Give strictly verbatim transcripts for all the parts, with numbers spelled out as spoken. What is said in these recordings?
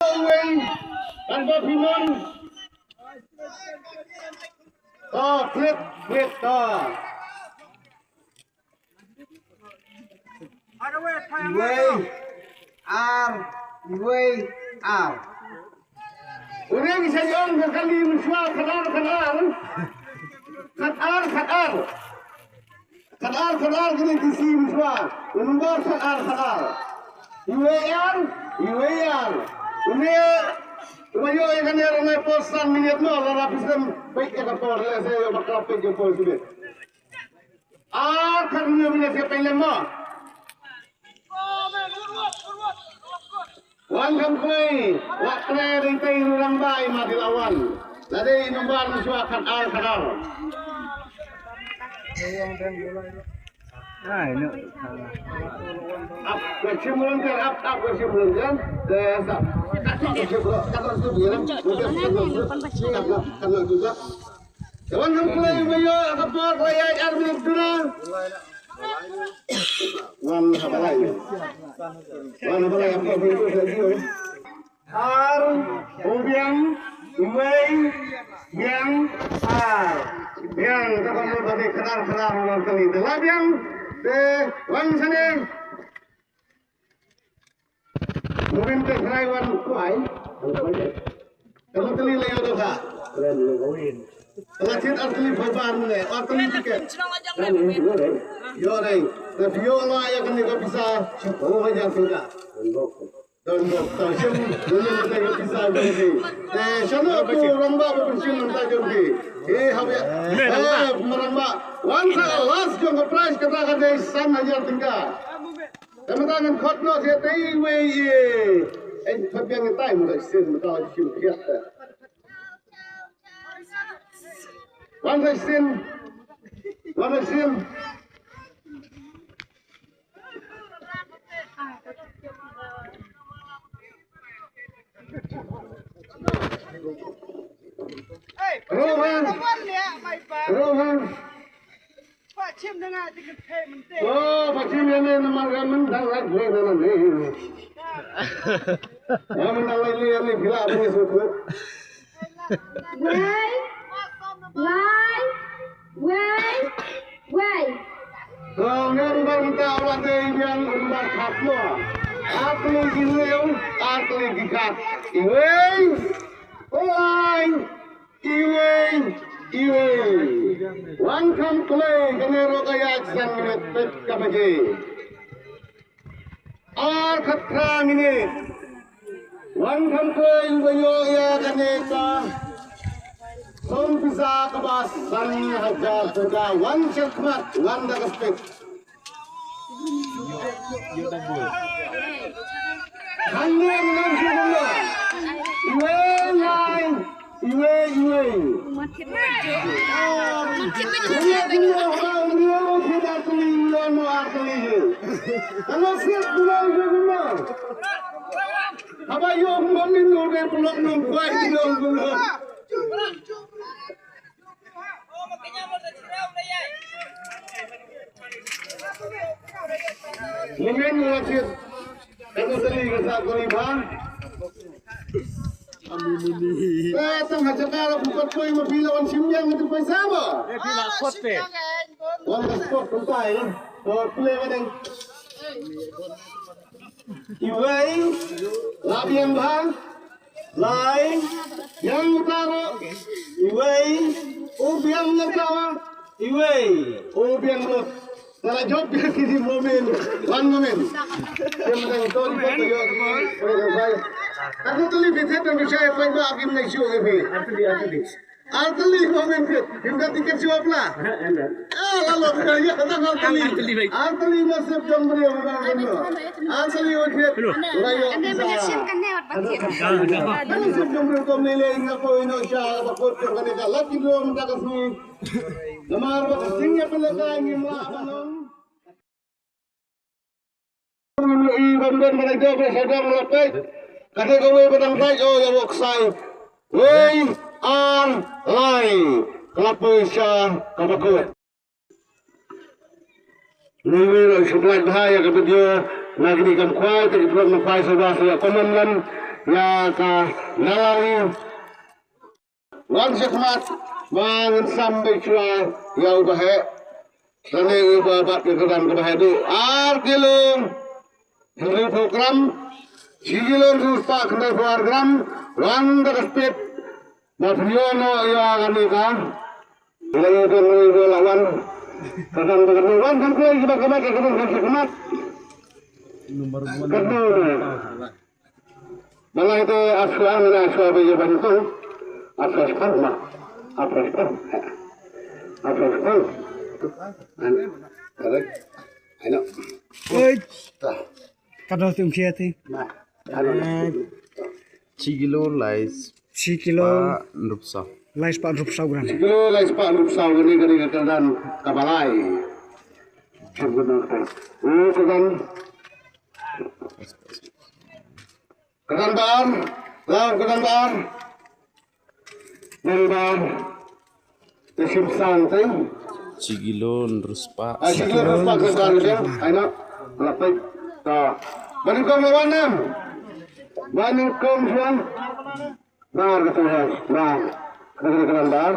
Wei, kan ba phi mon. To, klik, klik, to. Wei, ar, wei, ar. Une ngi sa ïoh ka kali mynshuwa khatar, khatar. Khatar, khatar. Khatar, khatar kine ki sim shuwa. Number khatar, khatar. Iwei ar, iwei ar. Une, uba ïoh ïa kane ranai por san minit mo, lada phi sdang peit ïa ka por, lehse ïoh ba khlap peit ïa ka por sibit. Ar khat une, une sdang peit lem mo. Wan kham kloi, wat trei ring tei rurang bai ma di lawan. Lada i number mynshuwa khatar, khatar. Ai, no. Ap, ka chim volunteer, ap, ap, ka chim volunteer. Te sa. Ka chim volunteer, ka chim volunteer. Ka chim volunteer. Ka chim volunteer. Wan kham kloi, ba ïoh ka por, kloi ïa ar minit duna. Wan ha balai. Wan ha balai, apa pun tu saya jio. Ar, u biang, iwei, biang, ar. Biang, ka ban lu bagi khatar, khatar, wan kali. Te la biang, te wan sini. Mungkin te serai wan kuai. Kamu teli lagi ada tak? Keren lu kawin. Telah cit asli babar ni, asli tiket. Ïoh dei. Te phi ïoh la ïa kane ka pisa. Oh, ïa sudah. Don bok. Tang sien, don bok, kane ka pisa ni. Te shano tu rangbah ba pynshim mynta jong ki. Eh, hap ïa. Eh, rangbah. Wan sa last jong ka prize kata ka dei san hajar tyngka. Te mynta ngan khot noh ïa te iwei i. Eh, khot biang ïa tai mynta shisien mynta la shisien phiat te. Wan sa shisien. Wan sa shisien. Rohan. Rohan. Pachim na nga di kan phe mynte. Oh, pachim ïa ne namar ka myndang lak le na ne. Ïa myndang lak le ïa ne phi lah ban ïa sngewthuh. Wei, lai, wei, wei. To ngan ban ta wa te biang ban khat mo. Ar tylli ki liang, ar tylli ki khat. Iwei, lai. Iwei, iwei. Wan kham kloi kane ruh ka ïaid san minit peit ka baje. Ar khatphra minit. Wan kham kloi uba ïoh ïa kane ka song pisa kaba san hajar tyngka. Wan sha khmat, wan da ka spek. Hynriew ngan shu kumno. Iwei lai, iwei, iwei. Hynriew kumno, haba hynriew, hynriew ar tylli, hynriew ar tylli. Haba siat kumno, hynriew kumno. Haba ïoh kumno, min no de kumno, kumno, kumno, kumno. Mungkin ngelasit. Kata tadi kata kali bang. Eh, tang ha jaka la bukat koi ma pila wan simbiang itu paisa ba. Eh, pila kot pe. Wan kot kuntai. Oh, pila kadang. Iwei, la biang bha, lai, biang uta ruh, iwei, u biang nangta, iwei, u biang lut. Te la jop biang kine momen, wan momen. Kim dang ton ko to yo ko ko ko. Aku tuli bitet dan bisa ko ba kim nai shu ke bi. Ar tylli mo men kit. Phim da tiket shuwa pla. Ah, la lo ka ïa ka tang ar tylli. Ar tylli mo sep jong briew mo dang mo. Ar tylli mo kit. La ïoh. Ar sep jong briew to ne le nga ko ino sha ba kot jong kane ka lucky draw mynta ka sngi. Namar ba ka sngi ïa pynlehkai ngim lah ban ong. Ngim ïohi ban don ba dang jop ba sawdong la peit. Kane kawei ba dang peit, oh, ïa wok sai. Wei, ar, lai. Ka la poi sha kaba kut. Ngi wei ruh shu pynlait bha ïa ka video na kine ki kam khwai, te ki paralok na phai sha ba sha ïa comment lem. Ïa ka Nalari. Wan shakhmat ba ngan sam beit shuwa ïa uba heh. Lane uba bat ka kyrdan kaba heh duh. Ar kilo hynriewphew gram. Shi kilo hynriewspah khyndaiphew ar gram. Wan da ka speed. Ba pynïoh noh ïa kane ka. Ila ïa ka ngi ba la wan. Ka kyrdan ba kyrdan wan kan kloi kiba ka bat ka kyrdan kan shakhmat. Kyrdan. Balai te aswa ngana aswa be ye ban tu. Aswa span ma. Aswa span. Aswa span. An. Correct. I know. Oi. Ta. Ka dol tum khia ti. Ma. Ano. Shi kilo lai Shi kilo. Spah hynriewphew saw. Lai spah hynriewphew saw gram. Shi kilo lai spah hynriewphew saw gram kane ka kyrdan kaba lai. Kyrdan. Oh, kyrdan. Kyrdan ba ar, la kyrdan ba ar. Kyrdan ba ar. Te shim sang te. Shi kilo hynriewspah. Ah, shi kilo hynriewspah kyrdan te. Ai na. La peit. Ta. Ba nyngkong la wan em. Ba nyngkong shuwa. Ba ar ka tu ha. Ba ar. Kyrdan ba ar.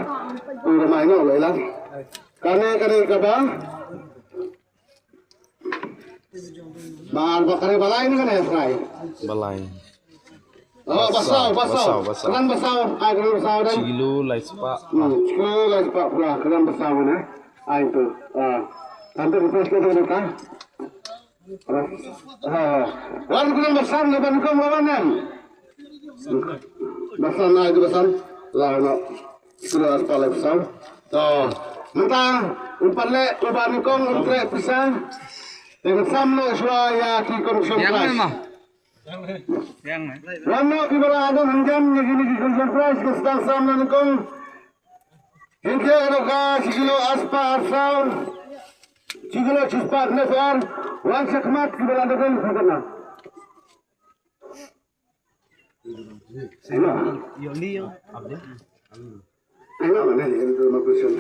Tu la mai no la ilang. Kane kane kaba. Ba, ba kane ba lai ne kane ba lai. Ba lai. Oh, ba saw, ba saw. Ba saw, ba saw. Kyrdan ba saw, ai kyrdan ba saw dan. Shi kilo lai spah. Hmm, shi kilo lai spah pula, kyrdan ba saw ne. Ai tu. Ah. Tante request ke tu ka. Ah. Wan kyrdan ba saw ne ban kum wan ne. Ba saw ai tu ba saw. La no. Kilo lai spah lai ba saw. To. Mynta un pan leh uba nyngkong un treh pisa. Te ngan sam noh shuwa ïa ki consolation prize. Yang ma. Yang ma. Wan noh kiba la don hanjam ïa kine ki consolation prize ki sdang sam na nyngkong. Hynrei ka dei ka shi kilo ar spah ar saw. Shi kilo shi spah ne ar. Wan shakhmat kiba la don hanjam. Hang on. Hang on, hang on,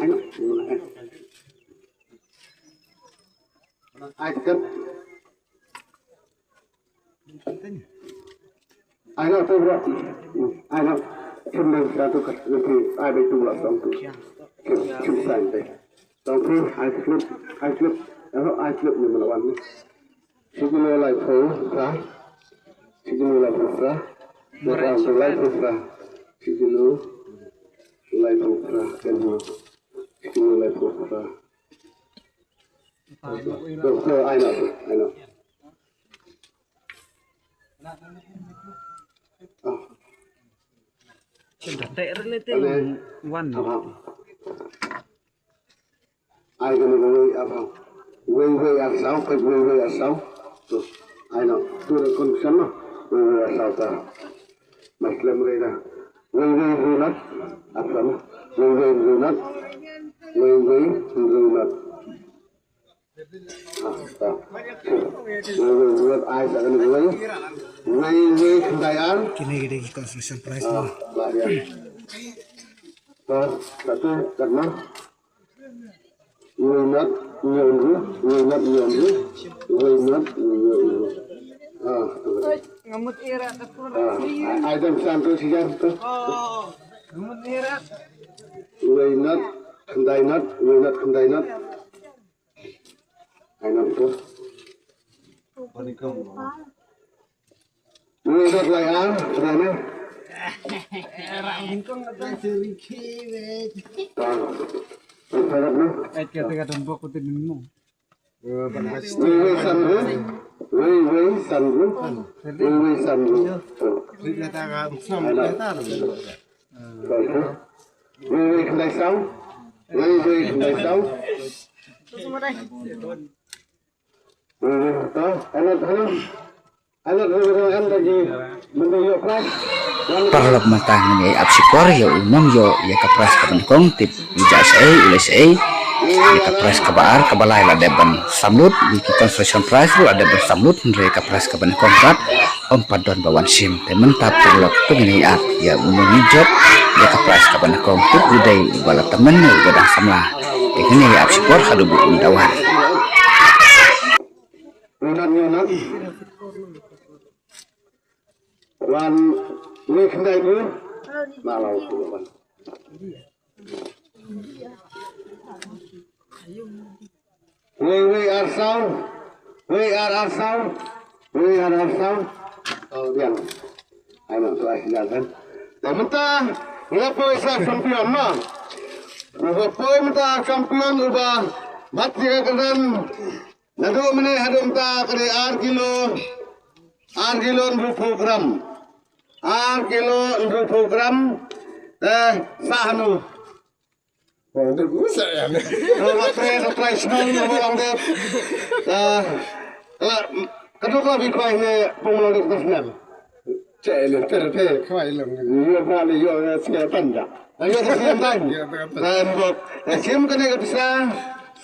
hang on. I got, I got the rock. I got. Kim Deng Sra tu kat. Nanti I bet tu lah song tu. Kim, Kim Sang deh. Tong phi, I flip, I flip. Ero, I flip ni melawan ni. Shi kilo laiphew phra. Shi kilo laiphew phra. Shi kilo laiphew phra. Shi kilo laiphew phra. Kan ho. Shi kilo laiphew phra. Doktor, I know, I know. Ah. Sudah tak related. Wan. Aha. Ai kane ka wei ar saw. Wei wei ar saw, peit wei wei ar saw. To, ai no. To the condition no. Wei wei ar saw ta. Mas lem re na. Wei wei hynriew nat. Ar saw. Wei wei hynriew nat. Wei wei hynriew nat. Ah, ta. Wei wei hynriew nat ai sa kane ka wei. Wei wei khyndai ar. Kine ki dei ki consolation prize no. Ah, ba ya. To, satu, kat ma. Wei nat, wei nat, wei nat, wei nat, wei nat, wei nat. Ah, tu. Ah, ai dam san tu sijar tu. Wei nat, khyndai nat, wei nat, khyndai nat. Ai nat tu. Wei dot lai ar, kena ne? Ai kata kata bok kutin nemu. Wei wei san ru, wei wei san ru, wei wei san ru. Ai nat. Wei wei khyndai saw, wei wei khyndai saw. Wei wei to, ai nat, ai nat. Paralok, mynta ngin ïa ap shipor ïa u nongïoh ïa ka prize kaba nyngkong, tip u jah shaei u leh shaei. Ïa ka prize kaba ar kaba lai la dep ban samlut, ïa ki consolation prize ruh la dep ban samlut, hynrei ïa ka prize kaba nyngkong pat ym pat don ba wan shim. Te mynta paralok to ngin ïa ap ïa u nongïoh ïa ka prize kaba nyngkong, tip u dei uba la tymmen ne uba dang samla. Te ngin ïa ap shipor haduh ba un da wan. Wan, wei khyndai u. Na la u wan. Wei, wei ar saw. Wei ar ar saw. Wei ar ar saw. Oh, biang. Ai, ma, tu ai, biang kan. Te mynta, nga poi sa champion, ma. Nga poi mynta champion uba bat ïa ka kyrdan. Naduh mynne haduh mynta ka dei ar kilo, ar kilo hynriewphew gram. Ar kilo hynriewphew gram. Eh, sah hanu. Wang dep u sa ïa ne. Lo ba tre, lo trai shnong, lo ba wang dep. Eh, la, ka dok la bi khwai ne pung lo dep snem. Che le ter te khwai lo. Yo ba le yo ne sia tan da. Yo te sia tan. Yo te tan. Em bok. Em chim kane ka pisa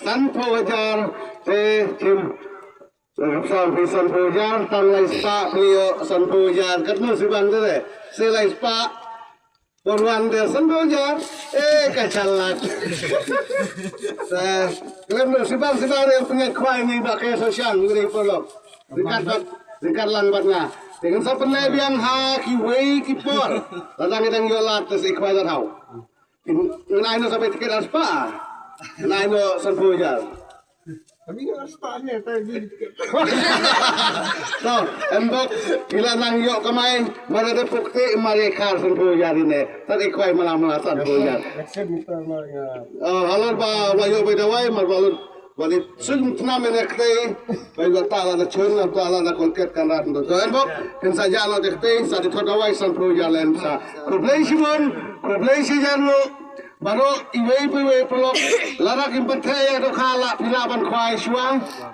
sanphew hajar te chim. Em, sanphew, sanphew hajar, tang lai spah phi ïoh sanphew hajar. Katno sibang te de. Sa lai spah. Pon wan de sanphew hajar. Eh, ka chalak. Sa, khlem de sibang, sibang de pynïaid khwai ni ba ke so shang ni paralok. Ryngkat bad, ryngkat lang bad nga. Te ngan sa pynleh biang ha kiwei ki por. Lada ngi dang ïoh lad te sa i khwai la thaw. Ngan, ngan ai noh sa bai tiket ar spah. Ngan ai noh sanphew hajar. Kami ngan ar spah ne, ta gi tiket. To, em bok, phi la nang ïoh kamai, mara da pukti, mara khar sanphew hajar ne. Tad i khwai mala mala sanphew hajar. Action, action, kita mala. Oh, halor ba, ba ïoh bai dawai, mar ba lut. Ba lut sum tnam ne ktei, bai ba ta la da chun, ta la da kolket kan rat. To, em bok, phin sa ja la de ktei, sa di thot dawai sanphew hajar len sa. Khublei shibun, khublei shijan lo. Baroh iwei pa iwei paralok, lada kim pat theh ïa dohkha la phi lah ban khwai shuwa.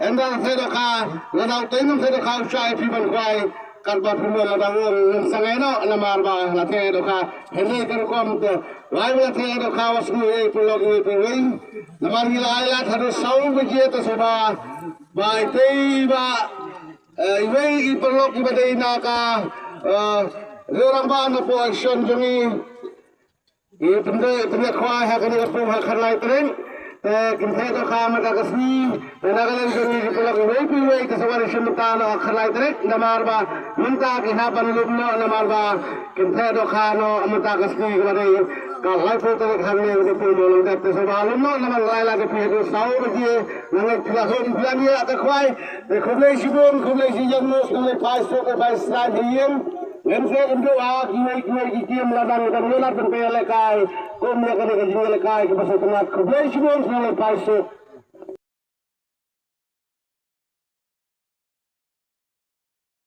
Ynda theh dohkha, lada u tei nym theh dohkha u shah ïa phi ban khwai. Katba phi mon lada ong ngin sa ngai noh namar ba la theh dohkha. Hynrei ka rukom te, wai ba la theh dohkha wa sngew iwei paralok iwei pa iwei. Namar ngi la ai lad haduh saw baje te shuwa. Ba i tei ba, eh, iwei i paralok iba dei na ka, eh, Rangbah na poh action jong ngi. Ngi pyndonkam khwai ha kane ka pung ha khatlai tarik. Te kin theh dohkha mynta ka sngi. Te na ka liang jong ngi ki paralok iwei pa iwei te sa wan shim bynta noh ha khatlai tarik. Namar ba mynta ki hap ban lum noh namar ba kin theh dohkha noh mynta ka sngi kaba dei ka laiphew tarik hangne ka pung Mawlong dep te sa ba lum noh namar lai la ka phi ha ka saw baje. Nga ngeit phi la lum phi la ïa ka khwai. Te khublei shibun, khublei shijan mo, khublei phai suk, phai srain hi ïing. Ngin sa kynduh ha kiwei kiwei ki kim la dang dang ïa la pynpei ïalehkai. Kum ïa kane ka jingïalehkai kaba sngewtynnat. Khublei shibun, khublei phai suk.